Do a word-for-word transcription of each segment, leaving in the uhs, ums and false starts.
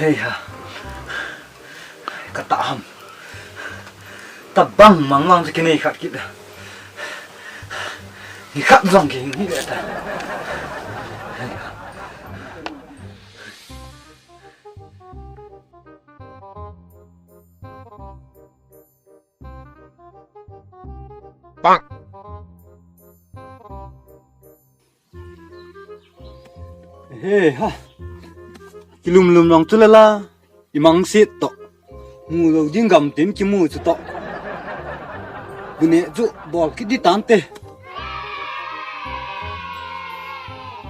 Hei ha. Ka ta ham. Tabang mang mang te kinei khat kit. Ni khat jong ki ni le ta. Hei ha. He ha. Kilum lum long chu lala. Imang sit to. Mu lo ding gam tin kimu chu to. Bune chu bol kit di tante.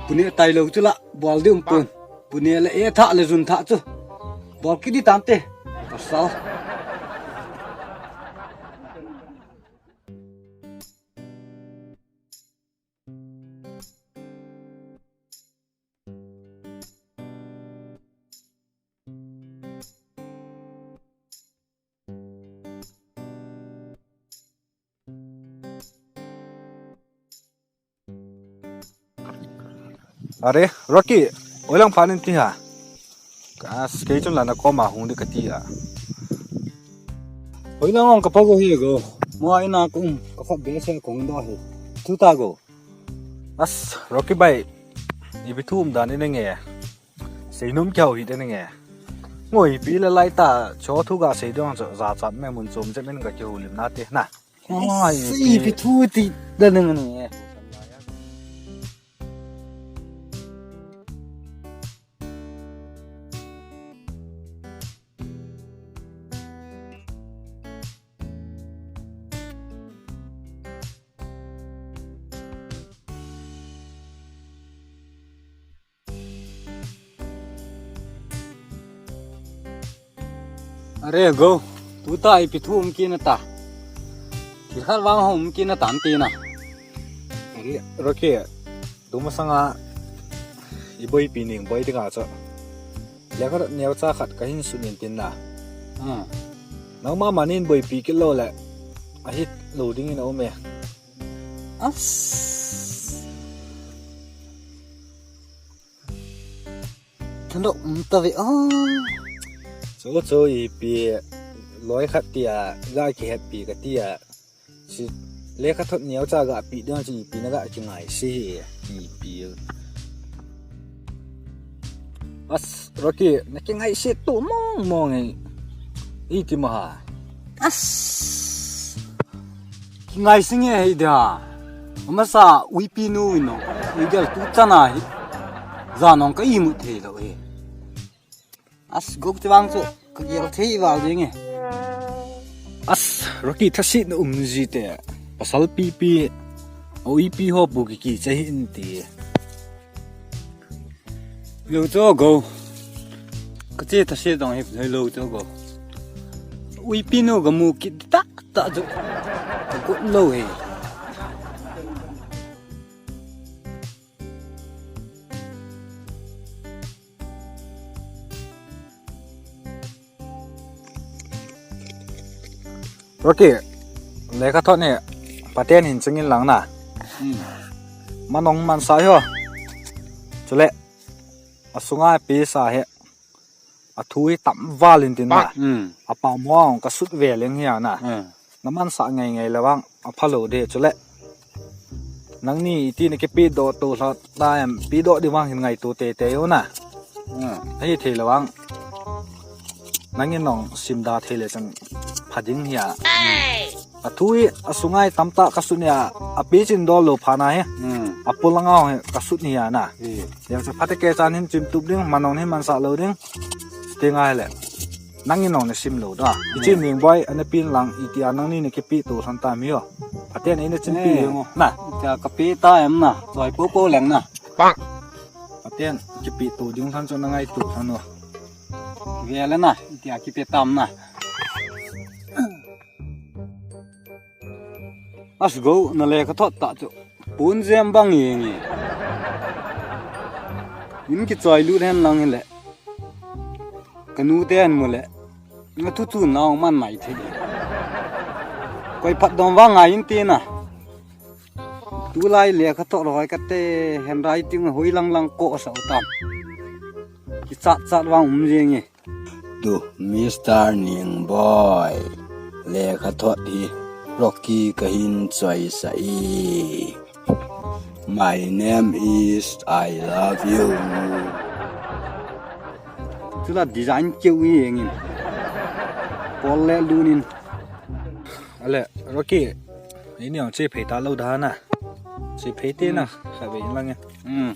Bune tai lo chu la bol di um pun. Bune le e tha le jun tha chu. Bol kit di tante. Ka sao. Are, Rocky, hoilang phanin ti ha. Ka skei chun lana koma hung di kati a. Hoilang ong ka pa go hi go. Mo ai na kung ka khop be se kung do hi. Thu ta go. As, Rocky bai. Ipi thu um dan i nge. Seinom kya hui te nge. Ngoi pi le lai ta, cho thu ga sei dong cho za chat me mun chom che men ga kihoulim na te na. Ai, ai, si pi. Pi thu ti da nge nge. Are go, tuta ipi thu um kit na ta. Thil khat vang ho um kit na tan ti na. Are, Rocky, tumasanga i boipi ning boi dinga chu. Lekha neocha khat ka hin sun in tin na. Ah. Nangma manin boipi kit lo le. A hit lo ding in a um e. As. Thanop um ta ve o. Chu chu ipi loi khat tia ga ki happy ka tia. Si lekha thot neocha ga pi ding chu ipi na ga kingaise hi ipi. As, Rocky, na kingaise tu mong mong e. Iti ma ha. As. Kingaise nge hi da. Amasa uipi nu ino. Igel tu chana hi. Janong ka imut thei lo e. As, gok ti vang chu ka gel thei val ding e. As, Rocky, thasetna um ji te. Pasal pipi, a uipi ho bu ki ki che hi in ti. Lo cho go. Ka che thaset dong hi lo cho go. Uipi nu ga mu kit ta ta chu. Ka got lo he. Rocky, lekha thot ni, Pathen hin chingin lang na. Hmm. Manong mansa hi ho. Chule, asunga pisa hi, athu hi tam val in tin na. Hmm. Apa mo ka sut ve leng hi a na. Hmm. Na mansa ngai ngai le vang, apha lo de chule. Nangni iti na kipe doh to lha ta em, pe doh di vang hin ngaito teitei u na. Hmm. Ahi thei le vang. Nangin nong simda thei le chang pha ding hi a. Athu hi asunga tamtah ka sut ni a, ape chin dol lo pha na hi. Hmm. Apol langa hi ka sut ni a na. Hmm. Yang chu pha te ke chan hin chim tup ding, manong hin mansa lo ding. Ti ngai le. Nangin nong na sim lo da. Ichi ning boi, ana pin lang, iti a nangni na kipe to lhan ta mi o. Pathen in na chin pi leng o. Na. Cha ka pe ta em na. Loi po po leng na. Pathen kipe to ding lhan chu na ngaito lhan o. Vele na, itia kipe tam na. Asgo, na lekha thot ta chu. Pun jem bang yeng e. In kichoi lut hen lang hile. Ka nu te an mu le. Nga thu chu nau man mai thei. Koi phat dom vang ngai in ti na. Tulai lekha thot loi kate handwriting hoi lang lang ko sa u tam. Kichat chat vang um jeng e. Tu, Mister Ningboi, lekha thot hi Rocky kahin choisah e. My name is I love you. Chula design keu hi engin. Pol le lunin. Ale, Rocky, ini ang che phei ta lo da na. Che phei te na, sa ve lang e. Hmm.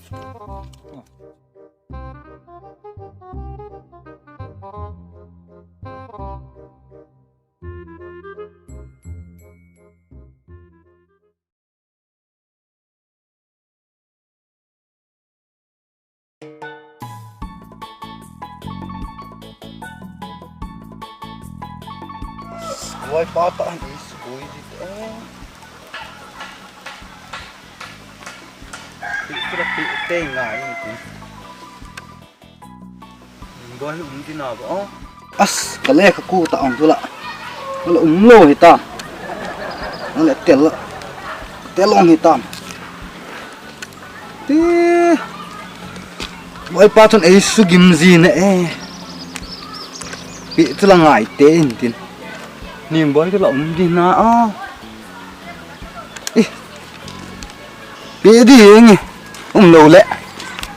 Wai pa ta han is koi di te. Pi kira pi te ngai ni. Boi um di na ba. As, ka lekha ku ta ong tu la. Wala um lo hi ta. Wala tel. Tel ong hi ta. Te. Boi pa chun ei su gim ji na e. Pi tu la ngai te in tin. Ningboi tu la um di na a. Ih. Pe di nge. Um lo le.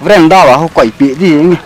Veranda va ho koi pe di nge.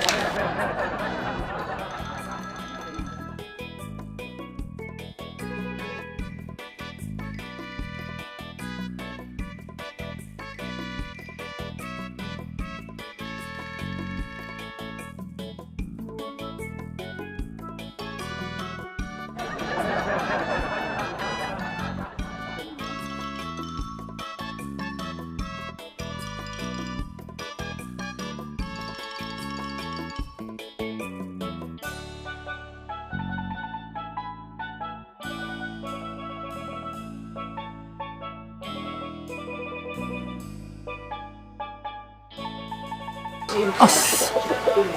As,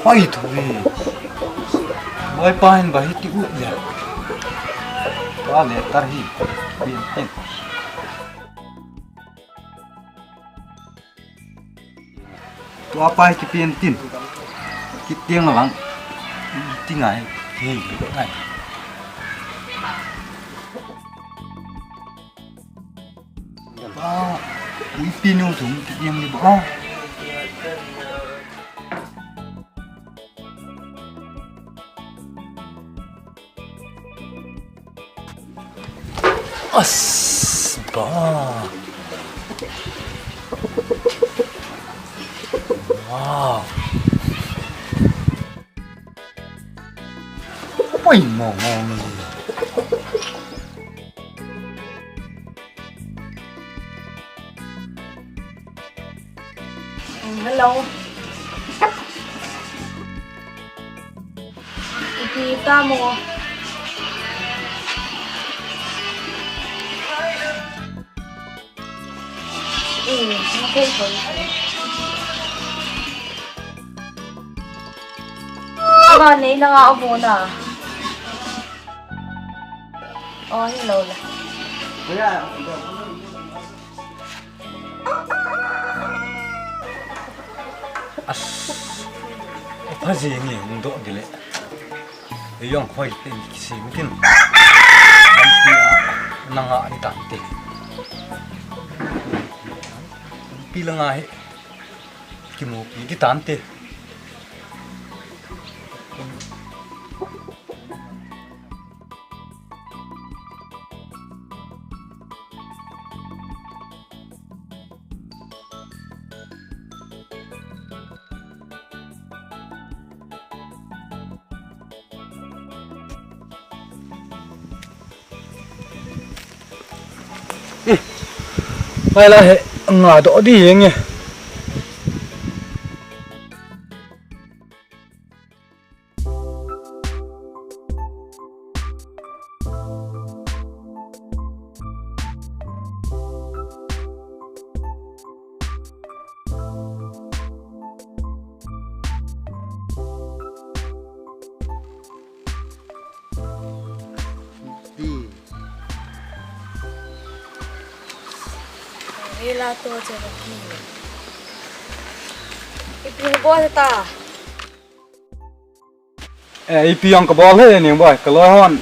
hoi thui. Boi pa hin ba hiti ut le. Ba le tar hi. Bin tin. Tua pa hi kipen tin. Kitiang la vang. Ti ngai. Hei, ngai. Ba, ipi nu thum kitiang ni ba. As ba. Wow. Oi, mo, mo, mo. Hello. Ipi ta mo. Eh, okay, okay. Aba, nei na nga abo na. Oh, hello la. As, phaji ni hung doh dile. Yong khoi te kisem tin. Lampi a nanga ni tante. Pi langa hi. Kimupi di tante. Eh, pai la he, nga doh di henge. Ei la to che ba ki. Ipi bol ta. Eh, ipi jong kabol e, Ningboi, kaloi hon.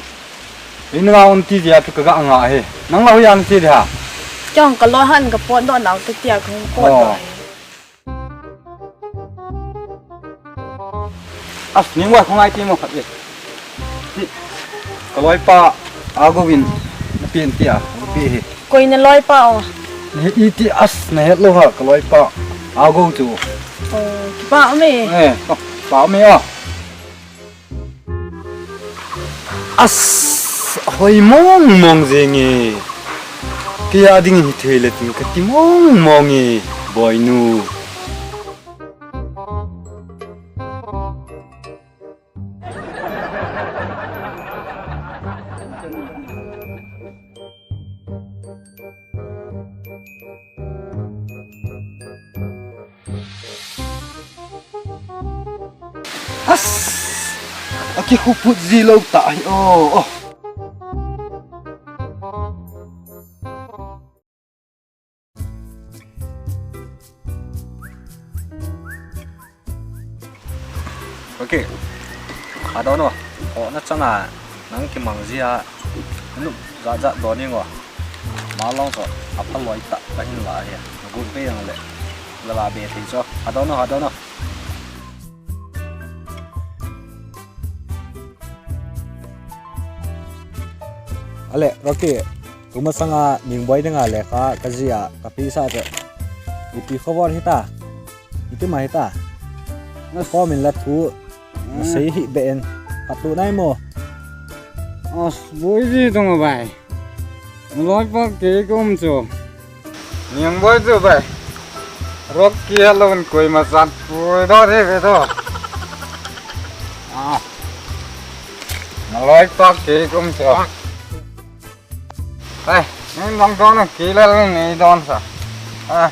Ina nga un ti dia tu kaga nga e. Nang la hoiya nati dia. Jong kaloi hon kapotdoh nau te tia kahung potdoh. Oh. As, Ningboi, khongai ti mo khat e. Ti, kaloipa, agouvin, napen tia, nape he. Koi naloipa o? Nahet iti as, nahet lou ha, kaloipa, agou chu. Oh, kipa ume. Eh, oh, kipa ume o. As, ahoi mong mong jenge. Kei a ding hithei le tin kati mong mong e, boinu. As, akikhuput ji lou ta hi o. Okay. Adon o. O, nachanga nang kimang jia. Nop jat jat don ingo. Malong so aphaloi ta kahin la hi. Gu pe yang le. La la be thei so. Adon o, adon o. Ale, Rocky, tumasanga Ningboi dinga lekha kajih a kapisa chu. Ipi khovor hita? Iti ma hita? Nas- Form in la thu, hmm, nasei hih beh in. Phattu nai mo. As, boi ji tung bai. Naloipa kei kaum chu. Ningboi chu bai. Rocky alone koima chan puidoh thei ve to. Ah. Naloipa kei kaum chu. Ai, nang dong dong na kei la nei don sa. Ah.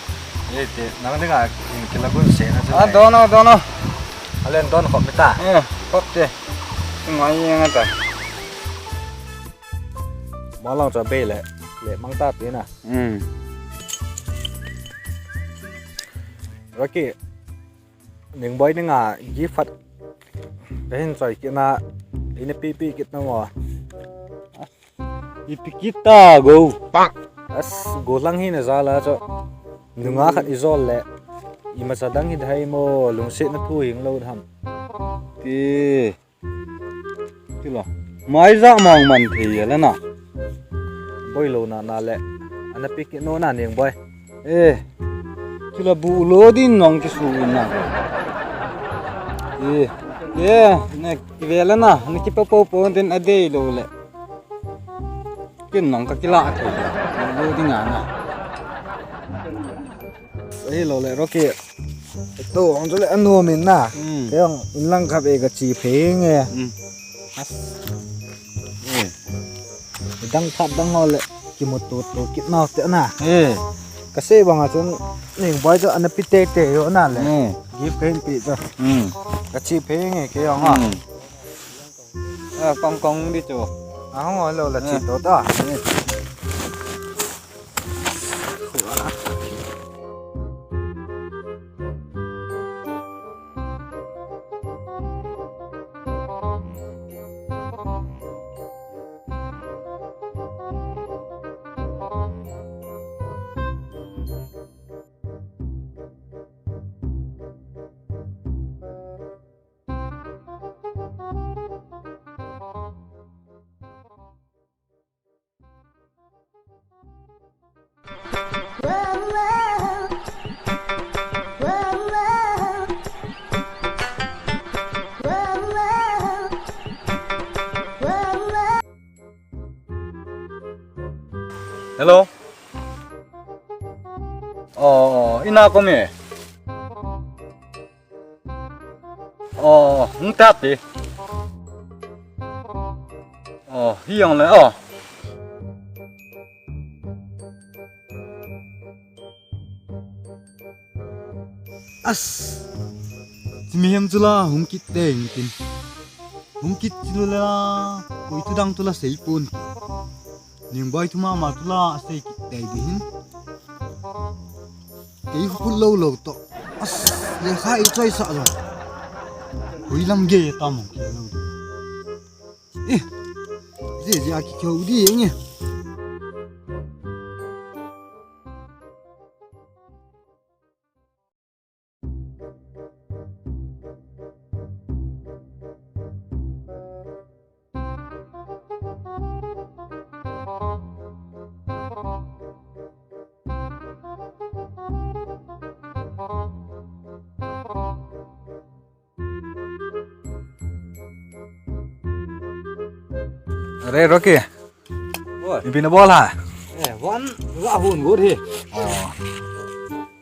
Iti, nang dinga kila gun se na chu. Ah, don o, don o. Alen don khop ta. Eh, khop te. Ngai yang ta. Malong chu bei le, le mang ta pi na. Hmm. Rocky, Ningboi dinga gift khat kahin choi kit na, ina pipi kit na mo. Ipi kit ta go. As, go lang hi na jal a chu. Nunga khat ijol le. Imacha dang hi dai mo, lungsetna thu hing lou ham. Ti. Chula. Mai ja mang man thei ya le na. Boi lou na na le. Ana pi kit no na Ningboi. Eh. Chula bu lo din nong kisu in na. Eh. Ye, ne kive le na. Ne kipa po po din adei lou le. Kin nong kakila thei. Bu ding a na. Ahilou le Rocky. To, hung chu le anom in na. Hmm. Kei jong in lang kha ve kache phei nge. Hmm. As. Eh. Dang phat dang ho le kimu to to kit nau te na. Eh. Kasei bang a chun Ningboi chu ana pi tei tei jo na le. Hmm. Gift kahin pe chu. Hmm. Kache phei nge kei jong a. Hmm. Eh, kong kong di chu. Ahung oi lou la, eh, che to ta. Eh. Hello. Oh, ina kome. Oh, hung ta te. Oh, hi jong le, oh. As. Chimi hem chula hung kit te ngitin. Hung kit chula koi thu dang chula sei pon. Ningboi thu mama chula sei kit te di hin. Kei khu phut lou lou toh. As, lekha i choisah jong. Hui lam gei tam mong kei lou. Eh, jeh jeh a kikhou di nge. Are, Rocky. Oi. Ipi nabol ham? Eh, van, la hun got hi. Oh.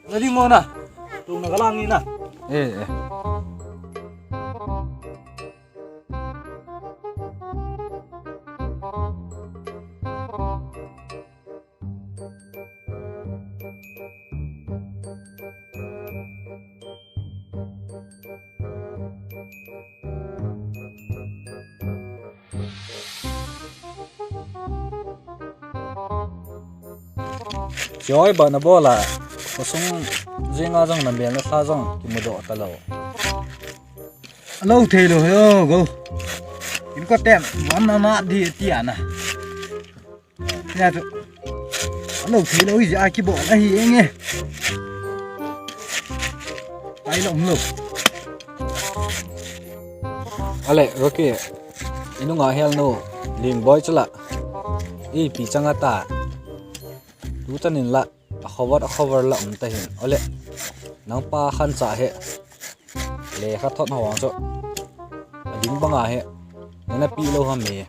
Nading mo na. Tung na kalang ni na. Eh, eh. Choi ba nabol a, khosung jenga jong namel nasa jong kimudoh talou. Alou thei lou hi o, go. Inkoten, van ana di ti ana. Tia chu. Alou thei lou hi jeh a kibol ahi nge. Pai lou, um lou. Ale, Rocky. Inunga hel nu, Lingboi chu la. Ipi chang ata. Tu chan in la, a cover, a cover la um ta hin. Ole. Nang pa khan cha he. Lekha thot ho chu. A ding banga he. Nana pi lou ham e.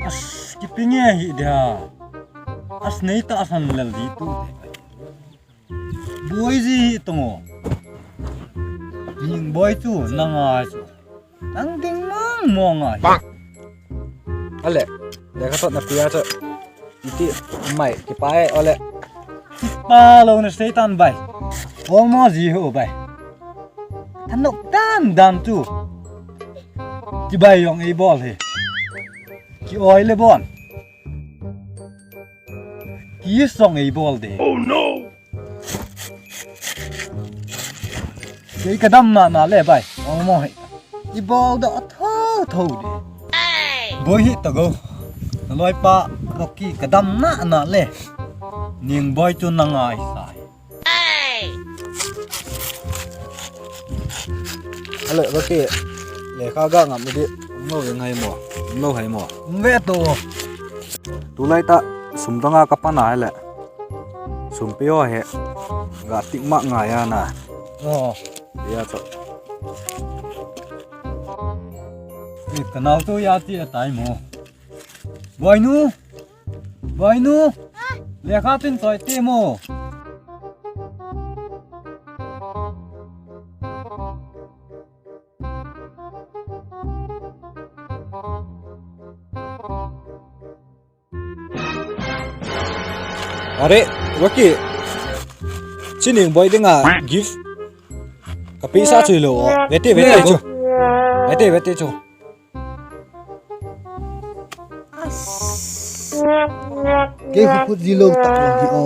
As, kipi nge hi dia. As nei ta san lel di tu. Boi ji hi tongo. Lingboi chu nanga chu. Nang ding mong mong a hi. Ale, lekha thot na pia chu. Iti mai, kipa e, ole. Kipa lou na seitan bai. Ong mo ji ho bai. Thanop dan dan chu. Kibai jong ei bol hi. Ki oi le bon. Kisong ei bol de. Oh no! Kei kadam na na le bai. Ong mo hi. I bol doh tho tho de. Boi hi ta go. Na loipa Rocky kadam na na le. Lingboi chu nanga hi sa hi. Ale, Rocky, lekha ga ngam di, umlou ve ngai mo, umlou hai mo. Um ve to. Tulai ta, sum danga kapan a hele. Sum pe o he, ga tik ma ngai a na. Oh. Ya to. Eh, kanao to ya ti atai mo. Boinu! Boinu! Lekha tin choi te mo. Are, Rocky. Chi Lingboi dinga gift. Ka pisa chu lo. Vete, vete chu. Vete, vete chu. Kei khu phut ji lou tak lou hi o.